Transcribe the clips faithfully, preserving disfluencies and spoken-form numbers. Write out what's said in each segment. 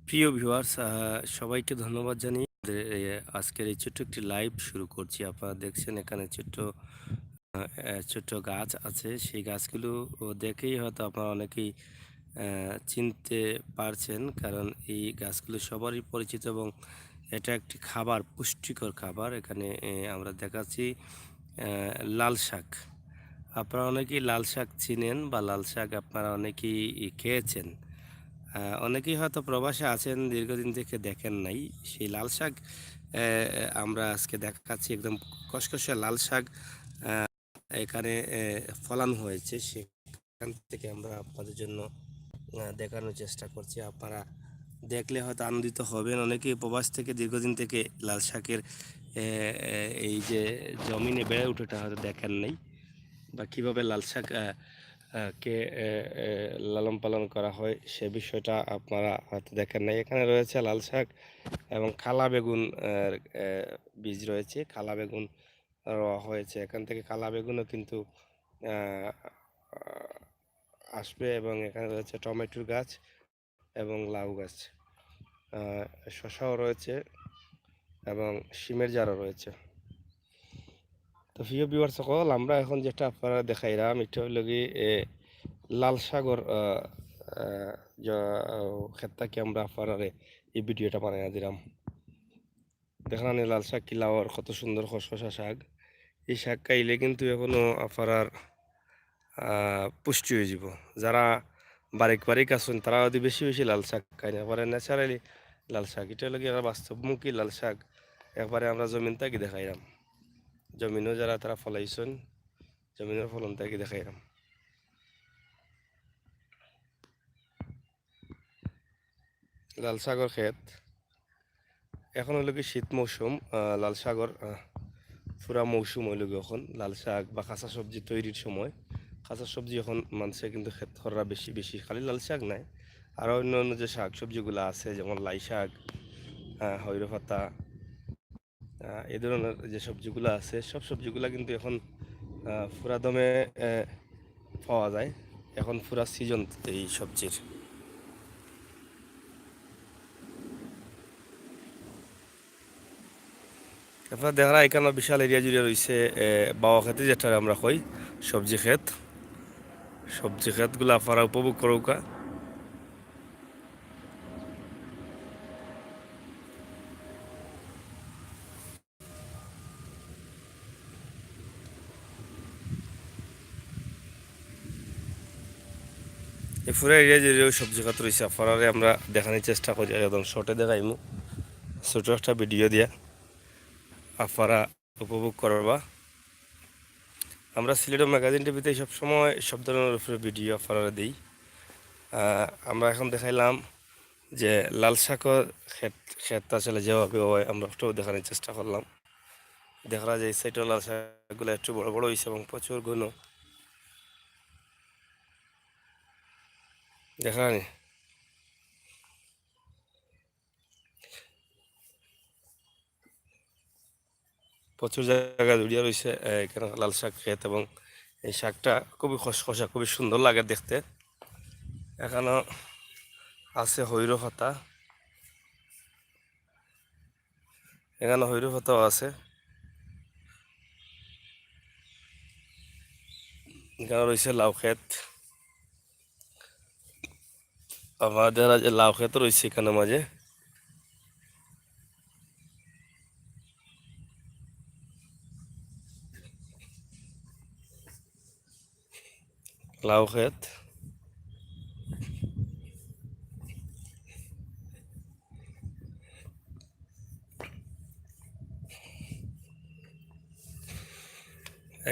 প্রিয় ভিউয়ার্স, সবাইকে ধন্যবাদ জানিয়ে আমাদের, এ, আজকের এই ছোট্ট একটি লাইভ শুরু করছি। আপনারা দেখছেন এখানে ছোট্ট, আহ, আহ, ছোট্ট গাছ আছে, সেই গাছগুলো দেখেই হয়তো আপনারা অনেকেই আহ, চিনতে পারছেন, কারণ এই গাছগুলো সবারই পরিচিত এবং এটা একটি খাবার, পুষ্টিকর খাবার। এখানে, এ, আমরা দেখাচ্ছি, আহ, লাল শাক। আপনারা অনেকেই লাল শাক চিনেন বা লাল শাক আপনারা অনেকেই খেয়েছেন। আহ, অনেকেই হয়তো প্রবাসে আছেন, দীর্ঘদিন থেকে দেখেন নাই। সেই লাল শাক, আহ, আমরা আজকে দেখাচ্ছি, একদম কসকসে লাল শাক, আহ, এখানে, আহ, ফলানো হয়েছে। সে এখান থেকে আমরা আপনাদের জন্য, আহ, দেখানোর চেষ্টা করছি। আপনারা দেখলে হয়তো আনন্দিত হবেন। অনেকেই প্রবাস থেকে দীর্ঘদিন থেকে লাল শাকের, এ, এ, এই যে জমিনে বেড়ে ওঠেটা হয়তো দেখেন নাই, বা কীভাবে লাল শাক, আহ, আহ, কে, এ, এ, লালন পালন করা হয়, সে বিষয়টা আপনারা হয়তো দেখেন নাই। এখানে রয়েছে লাল শাক এবং কালা বেগুন, আহ, আহ, বীজ রয়েছে, কালা বেগুন রোয়া হয়েছে। এখান থেকে কালা বেগুনও কিন্তু, আহ, আসবে। এবং এখানে রয়েছে টমেটোর গাছ এবং লাউ গাছ, আহ, শসাও রয়েছে এবং শিমের চারাও রয়েছে। তো প্রিয় ভিউয়ার্স সকল, আমরা এখন যেটা আপনারা দেখাইলাম, এটা হইল কি, এ, লাল শাকর, আহ, আহ, জ-, ক্ষেতটা কি আমরা আপনারা এই ভিডিওটা বানাই দিলাম। দেখলাম এই লাল শাক কিলা অর, কত সুন্দর খসখসা শাক। এই শাক খাইলে কিন্তু এখনো আপনারার, আহ, পুষ্টি হয়ে যাব। যারা বারিক বারিক আছেন, তারা যদি বেশি বেশি লাল শাক খাইন, একবারে ন্যাচারালি লাল শাক, এটা হলো কি একটা বাস্তবমুখী লাল শাক। একবারে আমরা জমিন থাকি দেখাইলাম, জমিনও যারা তারা ফলাইছেন, জমিনের ফলন থাকি দেখাইলাম। লাল শাকর ক্ষেত। এখন হইল কি শীত মৌসুম, আহ, লাল শাকর, আহ, পুরা মৌসুম হইল কি এখন। লাল শাক বা কাঁচা সবজি তৈরির সময়। কাঁচা সবজি এখন মানুষে কিন্তু ক্ষেত করা বেশি বেশি, খালি লাল শাক নাই, আরও অন্য অন্য যে শাক সবজিগুলো আছে, যেমন লাই শাক, আহ, হইরো পাতা, আহ, এই ধরনের যে সবজিগুলো আছে, সব সবজিগুলো কিন্তু এখন, আহ, পুরা দমে, আহ, পাওয়া যায়। এখন পুরা সিজন এই সবজির। আপনারা দেখরা এখানে বিশাল এরিয়া জুড়ে রয়েছে, এ, বাওয়া খেতে, যেটা আমরা কই সবজি ক্ষেত। সবজি ক্ষেতগুলো আপনারা উপভোগ করুকা। এই পুরা এরিয়া জুড়ে সবজি ক্ষেত রয়েছে, আপনারারে আমরা দেখানোর চেষ্টা করি, একদম শর্টে দেখাইমু, ছোট একটা ভিডিও দিয়া আপনারা উপভোগ করবা। আমরা সিলেট ম্যাগাজিন টিভিতে সবসময় সব ধরনের উপরে ভিডিও আপনারা দিই। আহ, আমরা এখন দেখাইলাম যে লাল শাকর ক্ষেত, ক্ষেত আসলে যেভাবে হয়, আমরা ওটাও দেখানোর চেষ্টা করলাম। দেখা যায় এই সাইডেও লাল শাকগুলো একটু বড় বড় হয়েছে এবং প্রচুর ঘন। দেখা নি? প্রচুর জায়গা জুড়িয়া রয়েছে, এ, এখানে লাল শাক ক্ষেত, এবং এই শাকটা খুবই খসখসা, খুবই সুন্দর লাগে দেখতে। এখানে আছে হইরো পাতা, এখানে হইরো পাতাও আছে, এখানে রয়েছে লাউ ক্ষেত। আমাদের আজ লাউ ক্ষেত রয়েছে এখানে মাঝে। লাউ ক্ষেত।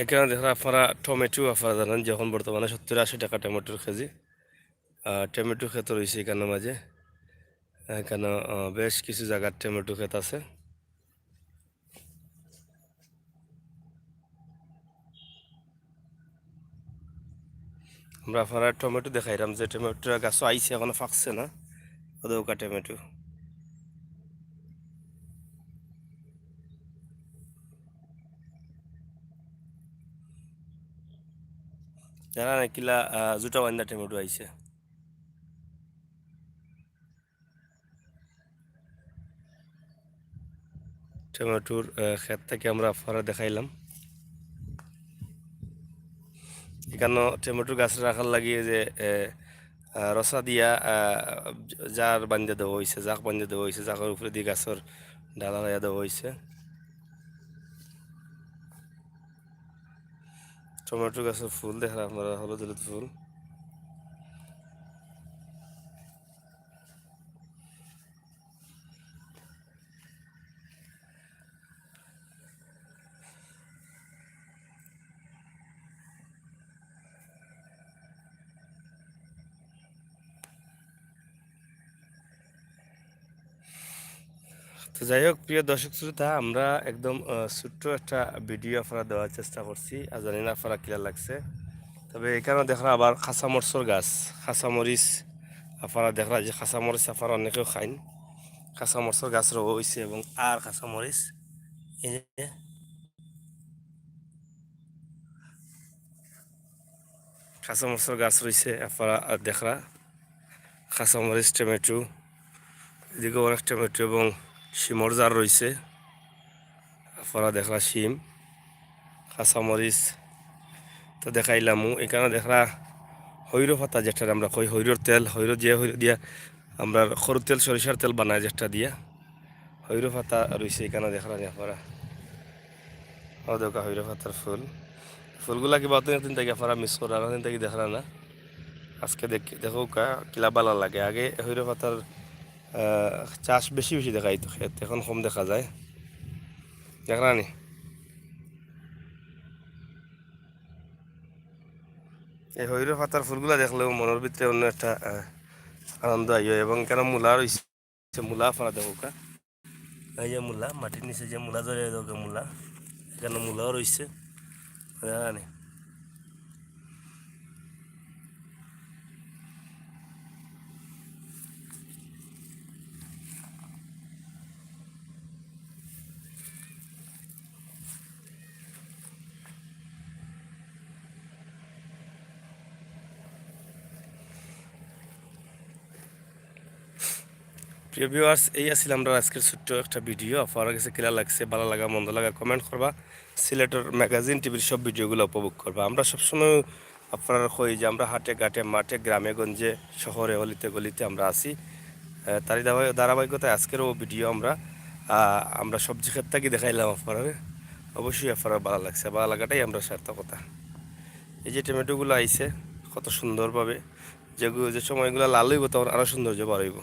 এখানে দেখেন আপনারা টমেটো, আপনারা জানেন যে এখন বর্তমানে সত্তর আশি টাকা টমেটোর কেজি। আহ, টমেটো ক্ষেত রয়েছে এখানে মাঝে। এখানে, আহ, বেশ কিছু জায়গার টমেটো ক্ষেত আছে। আমরা আপনারা টমেটো দেখাইলাম যে টমেটো গাছও আইছে, এখনো পাকছে না, ওদেরকা টমেটো। যারা নাকিলা, আহ, জুটা বান্দা টমেটো আইছে। টমেটোর, আহ, ক্ষেত থাকি আমরা আপনারারে দেখাইলাম। ইকানো টমেটোর গাছ রাখার লাগি যে, আহ, আহ, রসা দিয়া, আহ, জার বান্ধি দেওয়া অইছে, জাক বান্ধি দেওয়া অইছে, জাকর উপরেদি গাছর ডাল হালাইয়া দেওয়া অইছে। টমেটো গাছর ফুল দেখরা আপনারা, হলুদ হলুদ ফুল। তো যাই হোক, প্রিয় দর্শক শ্রোতা, আমরা একদম, আহ, ছোট্ট একটা ভিডিও আপনারারে দেওয়ার চেষ্টা করছি। আর জানি না আপনারার কিলা লাগছে। তবে ইকানো দেখরা আবার কাঁচামরিচর গাছ, কাঁচামরিচ আপনারা দেখরা যে কাঁচামরিচ আপনারা অনেকেও খাইন, কাঁচামরিচর গাছ রওয়া অইছে এবং আর কাঁচামরিচ, এই যে কাঁচামরিচর গাছ রইছে, আপনারা দেখরা কাঁচামরিচ, টমেটো, এদিকে অনেক টমেটো এবং শিমর জার রইছে। আপনারা দেখরা শিম, কাঁচামরিচ তো দেখাইলামউ। ইকানো দেখরা হইরো পাতা, যেটা আমরা কই হইরোর তেল, হইরো যে হইরো দিয়া আমরা খরু তেল, সরিষার তেল বানাই যেটা দিয়া, হইরো পাতা রইছে ইকানো দেখরা নি আপনারা। ও দেখউক্কা হইরো পাতার ফুল, ফুলগুলা কিবা অতদিন থাকি আপনারা মিস কররা, অতদিন থাকি দেখরা না। আজকে দেখ-, দেখউক্কা কিলা বালা লাগে। আগে হইরো পাতার, আহ, চাষ বেশি বেশি দেখাইতো ক্ষেত, এখন কম দেখা যায়। দেখরা নি? এই হইরো পাতার ফুলগুলা দেখলেও মনর ভিতরে অন্য একটা, আহ, আনন্দ আইয়। এবং ইকানো মূলা রইছে, মূলা আপনারা দেখউক্কা। এই যে মূলা, মাটির নিচে যে মূলা ধরে, এই দেখউক্কা মূলা, ইকানো মূলাও রইছে। দেখরা নি? প্রিয় viewers, এই আছিল আমরার আজকের ছোট্ট একটা ভিডিও। আপনারার গেছে কিলা লাগছে, বালা লাগা, মন্দ লাগা comment করবা। সিলেটর ম্যাগাজিন টিভির সব ভিডিওগুলা উপভোগ করবা। আমরা সবসময় আপনারারে কই যে আমরা হাটে ঘাটে, মাঠে, গ্রামে গঞ্জে, শহরে, অলিতে গলিতে আমরা আছি। আহ, তারই ধারাবাহি-, ধারাবাহিকতায় আজকেরও ভিডিও আমরা, আহ, আমরা সবজি ক্ষেত থাকি দেখাইলাম আপনারারে। অবশ্যই আপনারার বালা লাগছে, বালা লাগাটাই আমরার সার্থকতা। এই যে টমেটোগুলা আইছে কত সুন্দরভাবে, যেগু-, যে সময় ইগুলা লাল অইবো তখন আরও সৌন্দর্য বাড়াইবো।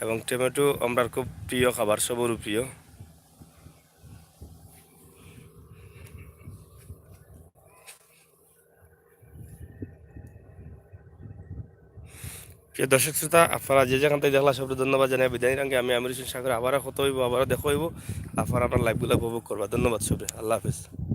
এবং টমেটো আমরার খুব প্রিয় খাবার, সবরও প্রিয়। প্রিয় দর্শক শ্রোতা, আপনারা যে যেখান থাকি দেখলা সবরে ধন্যবাদ জানাই বিদায় নিরাম। আমি আমির হোসেন সাগর, আবারও কথা অইবো, আবারও দেখা অইবো। আপনারা আমরার liveগুলা উপভোগ করবা। ধন্যবাদ সবরে, আল্লাহ হাফেজ।